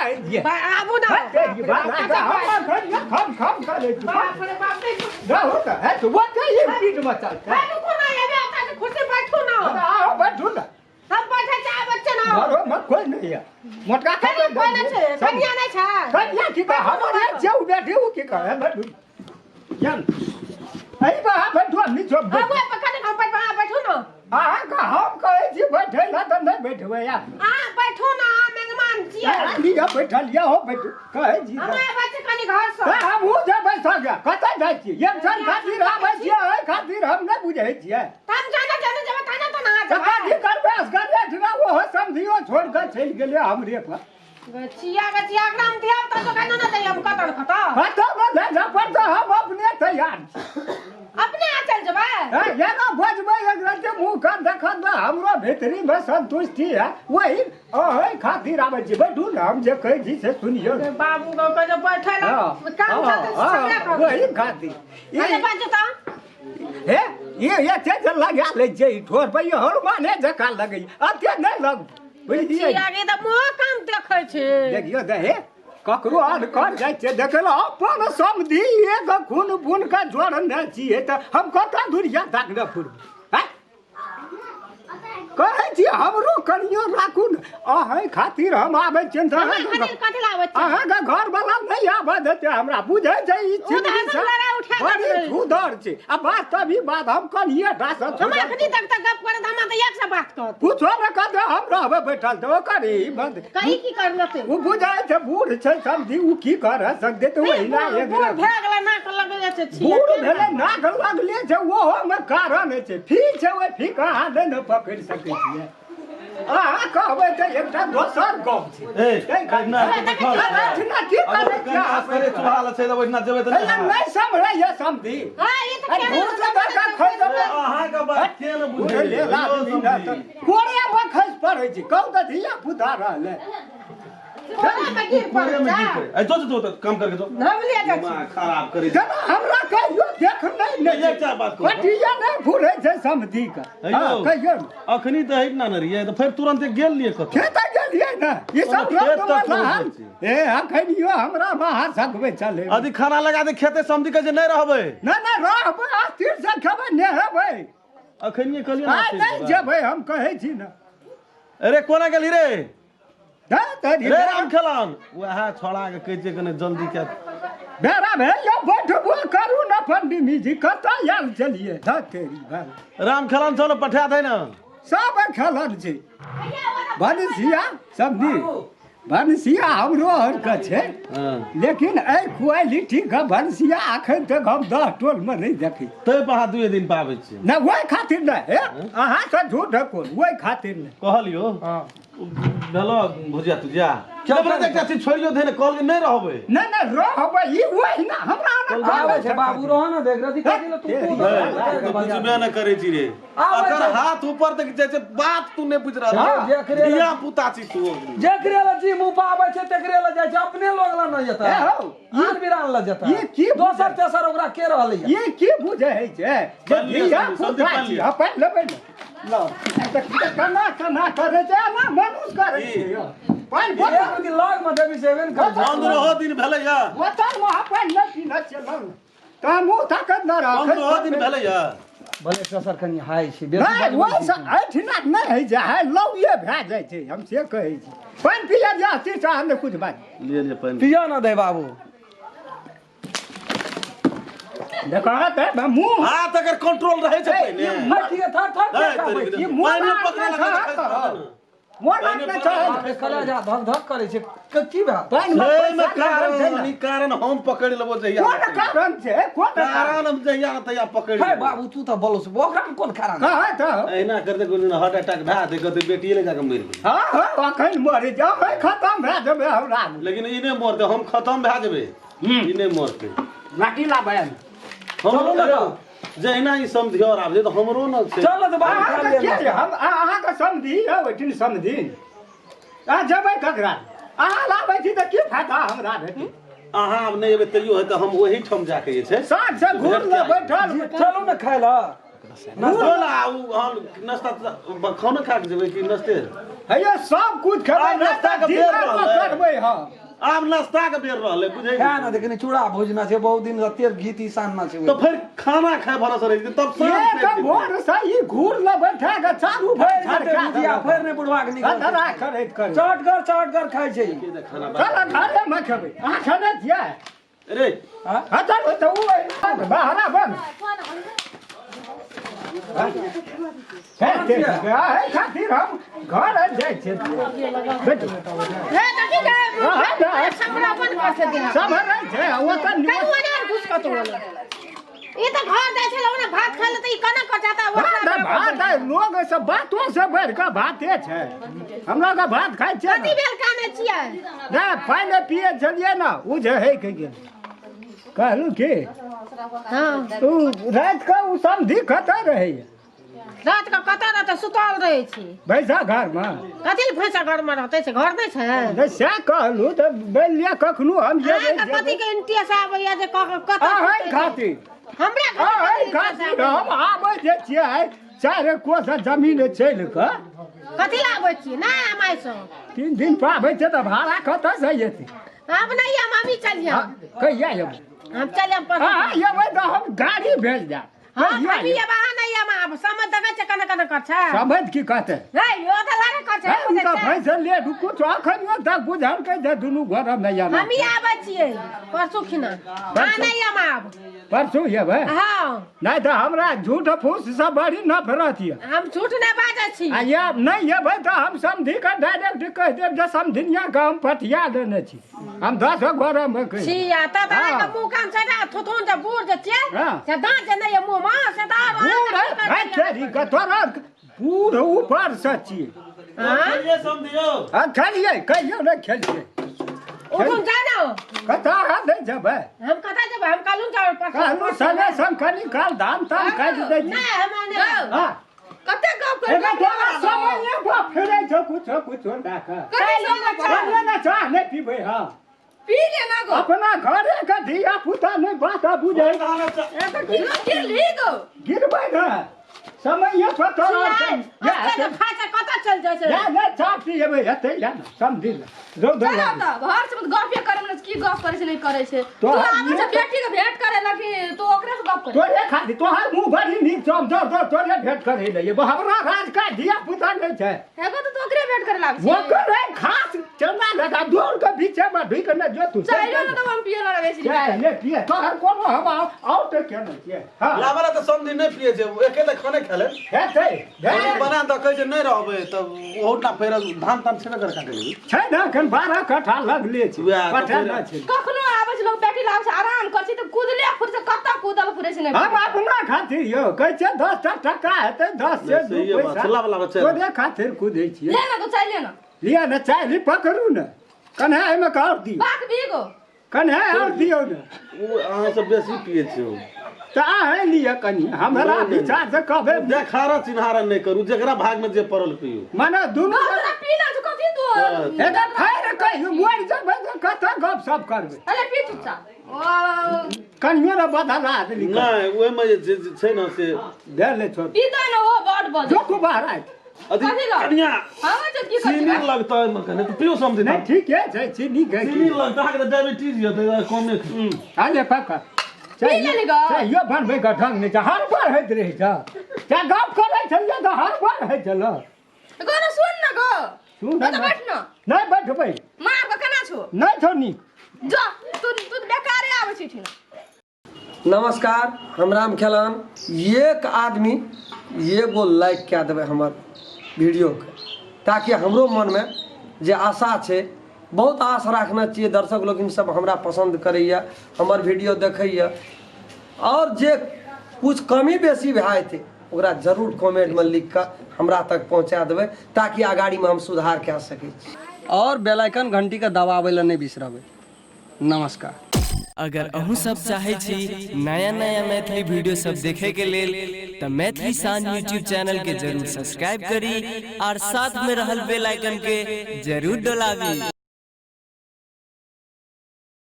कहै छियै। आबू ना। हे, बाप रे, हम अखन खम खम करै छी। बाप रे बाप रे। रहू तऽ, हे, तऽ ओतै ही पीठ मचल छै। हे, रुकू ना, एबे एतऽ से कुर्सी बैठू ना। आहो, बैठू ने। हम बैठे छै, आबै छै ना। घरो में कोई नहीं है। मोटका कनिया कोई नहि छै, कनिया नहि छै। कनिया की कह, हमर एक छै, उ बैठी, उ की कहे, बैठू। जान। एहि पर अहाँ बैठू, हम नीचो आबू, बैठू। एहि पर कनि हम बैठबै, अहाँ बैठू ना। अहाँके हम कहै छी बैठै लए तऽ नहि बैठबै यार। अहाँ बैठू ना, अहाँ मेहमान छियै। अहाँ लिअ बैठल यऽ हो, बैठू। कहै छी तऽ। हम आबै छी कनि घरसँ। तऽ हमहूँ जेबै संगे, कतऽ जाइ छी? एक क्षण खातिर आबै छियै, एहि खातिर हम नहि बुझै छियै। तऽ हम जाने जाने जेबै तहने तऽ ने अहाँ तऽ जेबै। कथी करबै असगरे एहिठिना ओहो समधियो छोड़ि कऽ चलि गेलै हमरे पर। गचिया गचिया एकरा हम दियाब तऽ दोकान नहि दैया हम कतऽ खतऽ। कतऽ ने लए जा पड़तै, हम अपने तैयार छी। अपने आ चलि जेबै। हे, एना बजबै एक रत्ती मुँह कान देखत ने हमरो भीतरीमे संतुष्टि है, ओही अहै खातिर आबै छी। बैठू ने, हम जे कहै छी से सुनियौ। बाबू के कहै छै बैठै लए, हँ, काम हँ, छै तऽ हँ, सगरे करू। ओही खातिर। ई अरे बाजू तऽ। हे, ये ये छै जे लगा लै छै ई ठोर पर, ई हनुमाने जकाँ लगैए, अते नहि लग, बुझलियै? छिया गे तऽ मुँह कान देखै छै। देखियौ तऽ हे, ककरो आन कर जाइ छै देखै लए, अपन समधि एक खून बुन के जोड़ने छियै तऽ हम कतऽ दुरिया ताकने फुरबै? आँय? कहै छी हमरो कनियो राखू ने, अहें खातिर हम आबै छियनि तऽ हमरा अहाँके खातिर कथी लए आबै छियै? अहाँके घरवला नहि आबऽ देतै हमरा, बुझै छै ई ओ तऽ चिन्नी हरदम से लड़ाइ उठा बड़ी दैत रहै। छुदर छै। आ बात तभी बात हम कनिये टा से हम छुदर अखनी तक तऽ गप करैत हमरा तऽ एक से बात कहत। कुछो नहि कहतै, हम रहबै बैठल तऽ ओकर ई बंद। कही की करलतै? ओ बुझै छै बूढ़ छै समझी, ओ की कर सकतै तऽ ओहिना एक बूढ़ भए गेलै, नाक लगले छै छियै। बूढ़ भेलै, नाक लगले छै, ओहोमे कारण छै, फी छै, ओहि फीके अहाँ नहि ने पकड़ि सकै छियै। अहाँ कहबै तऽ एकटा दोसर गप छै। ए, एहिना बैठल छै। एहिठिना की करै कनि असगरे चूल्हा लग छै तऽ ओहिठिना जेबै तऽ नहि हैत। नहि सम्हरैए समधी। हँ, ई तऽ आ केना घूर से दऽ कऽ खसि देबै। अहाँके बात के ने बुझै बुझैए लेल यौ आदमी ने समधी। तऽ कोड़ेमे खसि पड़ै छै। कहू तऽ धिया पुता रहलै। कोड़ामे गिर कोड़े पड़ै में छै। गिर पड़े। ए, जो जो जो, काम करके जो। हम ले जाइ छी। दिमाग खराब करै छै। जेना हमरा कहियो देख नहि ने नहि, एकटा बात कहू। पटिया नहि फुरै छै समधी के। हे यौ। हँ, कहियो ने। अखनी तऽ हटि ना रहियै तऽ फेर तुरंत गेल लिए कतऽ? खेत गेलियै ने, ई सब खेत रक्त तऽ वाला थोड़े हम। छै। ए, अखनियो हमरा बाहर सकबै चले। अथी खाना लगा दे खेते, समझी के जे नहि रहबै। नहि नहि रहबै, अस्थिर से खेबै, नेहेबै। अखनिये कहलियै ने आइ अस्थिर नहि जेबै। जेबै, हम कहै छी ने। अरे कोना गेली रे? रे रे राम खेलान, वएह छोड़ा के कहै छियै कने जल्दी के। बेरा भेल यौ, बैठबो करू ने पंडित जी, कतऽ आयल छलियै? धत तेरी भाय। राम खेलान छौ ने, पठा दे ने। सब खेलन छै। भनसिया समझी, भनसिया हमरो आरके छै, हँ। लेकिन एहि क्वालिटी के भनसिया अखन तक हम 10 टोल में नहीं देखी। तै पर अहाँ 2 दिन पाबै छियै। नहि, ओहि खातिर नहि, हे, अहाँ से झूठ कोन, ओहि खातिर नहि। कहलियौ हँ। भेलो भुजिया तुजिया चल, एकटा चीज छोड़ियो दे ने, कहलियै नहि रहबै। नहि नहि रहबै, ई ओहि ना हमरा ना आबै छै बाबू, रह ना, देख रही कथी ले तू तू तू बुझबे नहि करै छी रे, आबै अकर छै। हाथ ऊपर तक जाइ छै, बात तू नहि बुझि रहल हँ, जेकरे धिया पुता छी तू। जेकरे लए जी मुँह पर आबै छै तेकरे लए जाइ छै, अपने लोग लए नहि जेतै, ए हौ, आन बिरान लए जेतै। ई की दोसर तेसर ओकरा के रहलैया? ई की बुझै छै जे पानि लिअ, धिया समझी, समझी, पुता पानि छी? लिअ। हँ, पानि लेबै ने, लौ। तऽ केना केना करै छै, एना मनुष्य करै छै यौ। पानि बोतल एक दिन लग मे देबी से एबे ने करै छै। 15 दिन भेलैया। बोतल मे पानि नहि पीने छियै, लौ ने। तऽ मुँह ताकत न रह। 15 दिन भेलैया। भले ससर कनि हाइ छै बेसी नहि, बजबै ओहि छै। से एहिठिना नहि होइ छै, हाय लौए भए जाइ छै, हम से कहै छी। पानि पिया जा, तीर्थ हम नहि कुछ बाज। लिए लिए पानि। पिया ना दे बाबू। देखो तऽ मुँह हाथ अगर कंट्रोल रहै छै पहिने। हाय, ठीक है, थर थर है, के खाबै। तोरी ई मुँह पानि नाक पकड़े नहि लगा छै, खसि पड़तै ने। मोन नहि छै। बाप रे, कलेजा धक धक करै छै, की भेल? पानि मे से मे पैसा लागल छै कारण ने। ई कारण हम पकड़ि लेबो जहिया। कोन कारण छै? कोन कारण? कारण हम जहिया ने तहिया पकड़ि हे लेबो। बाबू, तू तऽ बोलो ओकरा मे कोन कारण? कहै तऽ एहिना करते कोन दिन हार्ट अटैक भए जेतै, कहतै बेटिए ले जाके मरि गेलै। हँ हँ, अखन मरि जाउ, खतम भए जेबै हमरा। लेकिन ई नहि मरतै, हम खतम भए जेबै, ई नहि मरतै। माटी लाबै। हम चलू ने तऽ। जहिना ई समधियौर आबै छै तऽ हमरो ने छै। चलो तऽ बाबू, खा अहाँके लिअ। के हम अहाँके समधी यौ, ओहिठिन समधी अहाँ जेबै ककरा? अहाँ लाबै छी तऽ की फायदा हमरा भेटै? अहाँ आब नहि एबै तैयो हेतै, हम ओहिठाम जाके जे छै साँझ से घूर लऽ बैठल। चलू ने खाय लए। नाश्ता ना, उ अहाँ नाश्ता खाना खा के जेबै कि नाश्ते? हैया सब कुछ खेबै, आब नाश्ता के बेर डिनर रहलै। करबै हम। आब नाश्ता के बेर रहलै बुझै खा ना देखनी चूड़ा भुजना छै बहुत दिन से तेल घी ती सानना छै। तऽ फेर खाना खाय भरोसे रहै छै तब साँझ एक पड़ि जेतै। भोर से ई घूर ल बैठा के चारू फेर भर जेतै भुजिया फेर नहि बुढ़वा के निकलतै। धरा करैत करैत चटगर चटगर खाइ छै ई। खाना बना। चल घरे में खेबै, अहाँ खेने छियै? रे। हाँ? हाँ, चल तऽ ओ बहरा बन हे खातिर हम घर जाइ छियै। बैठू। हे देखी के हाँ, हाँ। हमरा बन कर से दिहा। सम्हरै छै ओतऽ। करू अनार घुस कतौ ई तऽ घर जाइ छलै ओने भात खाइ ले तऽ ई केना कऽ जाता? भात भात आ लोग सब बातो से बढ़ि कऽ भाते छै। हमरा के भात खाइ छियै कथी ने? भेल काने छियै? नहि, पानि पियै छलियै ने, ओ जे हे के गेल कहलहुँ की। हँ। ओ राति कऽ ओ समधि कतऽ रहैया? रात कऽ कतऽ रहतै, सुतल रहै छी। भैंसा घरमे। कथी लए भैंसा घरमे रहतै? से घर नहि छै? नहि, सएह कहलहुँ तऽ मानि लिअ कखनो हम जेबै। अहाँके कथी के इंटरेस्ट आबैया जे कतऽ अहै सुतै छै? खातिर। हमरा अहै खातिर खातिर हम आबै जे छियै चारि कोस जमीन चलि कऽ। कथी लए आबै छियै? नहि, हम आइसँ 3 दिन पर आबै छै तऽ भाड़ा कतऽसँ एतै? आब नहि हम, हमही चलियै। हँ, कहिया एबै? हम चलियै परसू। अहाँ एबै तऽ हम गाड़ी भेज देब। हँ। कहिया हमही एबै? एबै, अहाँ नहि एबै। आब समझ देखै छै केना केना कर छै। समझ की कहतै? नहि, ओ तऽ लागे कर छै। हे, ओ बुझै तऽ छै। भैंस लेट कुछ अखनियो तक बुझलकै जे दुनू घरमे नहि आना। हमही आबै छियै परसू खिना, अहाँ नहि एब आब। परसू एबै? हँ। नहि तऽ हमरा झूठ फूस से बड़ी नफरत यऽ। हम झूठ नहि बाजै छी। आ ये नहि एबै तऽ हम समधिके डायरेक्ट कहि देब जे समधिनिया के हम पटिया देने छी, हम 10 घरमे कहि छी आ तऽ हँ। अहाँके मुँह कान छै ने थुथुन जे बूढ़ जे छियै हँ। से दाँत जे नहि यऽ मुँहमे से तऽ आर बूढ़ अहाँके है की करतै? तेरी के तोरा बूढ़ ऊपर से छियै। हँ? खेलियै समधियौ? आ खेलियै, कहियो नहि खेलियै। उठुन जा ने। कतऽ अहाँ नहि जेबै? हम कतऽ जेबै? हम कहलहुँ जाउ परसू। कहलहुँ सङ्गे सङ्ग कनि काल धान तान काटि दै छी। नहि, हम नहि। हँ। कते गप एना कर तोरा समय पर फिरै छौ कुछो कुछो दए कऽ। चल ने, चाह नहि पीबै हम। पी ले ना गो। अपना घरे के धिया पुता नहि बात बुझै। गिरली गो। गिरबै ने समय पर तोरा। छियै, खाइ छै कतऽ चलि जाइ छै? या ने चाह पिएबै हेतै, या ने समझी ले रौद चल लागै। तऽ घर से गपे करे में की गप करे छै, नहीं करे छै। तो तू आबै छै बेटी के भेंट करे लगी तू ओकरे से गप करे। तोरे खातिर तोहर मुँह बड़ी नीक छौ, हम दौड़ दौड़ तोरे भेंट करे ले। हमरा राज का धिया पुता नहि छै। हेगो तऽ तू ओकरे भेंट करे लागै छै। ओकरे खास चंदा लगा दौड़ के बीचे में ढुकि ने जो तू। चाहियो ना तऽ हम पिए लगे बेसी। चाय ने पिए तोहर कोनो हम आउट केने छियै। हँ। लाबा तऽ समधि नहि पियै छै, एके तऽ खाने खा ले। हेतै। बना तऽ कहै छै नहि रहबै तऽ ओहू टा फेर धान तान छेबे करे काटे लेबै। छै ने एखन 12 कट्ठा लगले छै। उएह तऽ पठा फेर- ना छै। कखनो आबै छै लोग बेटी लाबै छै, आराम करै छै तऽ कुदले फुरे छै, कतऽ कुदल फुरे छै नहि। हम अपना खातिर यौ कहै छियै 10 टा टका हेतै 10 से नहि, 2 सहिए बात पैसा छै। लाबऽ, लाबऽ, चल। तोरे खातिर कुदै छियै। ले ना तू चाय ले ना। लिअ ने चाय ली, पकड़ू ने कन्हा एहिमे के आओर दियौ। पाक भी गो। कन्हा आओर दियौ ने। ओ अहाँ सब बेसी पियै छियै। तऽ अहाँ लिअ कनि हमरा नहि, नहि। विचार से कहबै। देखारा चिन्हारा नहि करू, जेकरा भाग में जे पड़ल पियू। माने दुनू तोरा पीना छौ कथी तू? एकर फेर कहियो मरि जेबै तऽ कतऽ गप सप करबै? अरे पी चुपचाप ओ। कनियो ने बदला देली। नहि, ओहिमे जे जे छै ने से दे ले छोड़। पीता ना ओ बड बज। जो तू बाहर आय। अथी कथी लग? कनिया। हम जे की चीनी करै लगतै ओहिमे कनि तऽ पियू समझी। नहि, ठीके छै, चीनी के चीनी लगतै अहाँके तऽ डायबिटीज यऽ तऽ कमे खाउ। आ ले पकड़। पी लेली गो। चाहियो बनबै के ढंग नहि छै, हर बार होइत रहै छै। चाहे गप करै छलियै तऽ हर बार होइत छल। गो ना सुन ना गो। सुन ओतऽ ने। बैठ ना। नहि बैठबै। मार के केना छौ? नहि छौ नीक। जा तू, तू तऽ बेकारे आबै छी ठिना। नमस्कार, हम राम खेलान। एक आदमी एगो लाइक कए देबै हमर वीडियोके ताकि हमरो मनमे जे आशा छै, बहुत आश राखने छियै, दर्शक लोकिन सब हमरा पसन्द करैए, हमर वीडियो देखैए आओर जे कुछ कमी बेसी भए जेतै ओकरा जरूर कमेंटमे लिख कऽ हमरा तक पहुँचा देबै ताकि अगाड़ीमे हम सुधार कए सकै छी आओर बेल आइकन घंटीके दबाबै लए नहि बिसरबै। नमस्कार। अगर अहूँ सब चाहै छी नया नया मैथिली वीडियो सब देखे के लेल तऽ मैथिली शान यूट्यूब चैनल के जरूर सब्सक्राइब करी और साथ में रहल बेल आइकन के जरूर डोलाबी।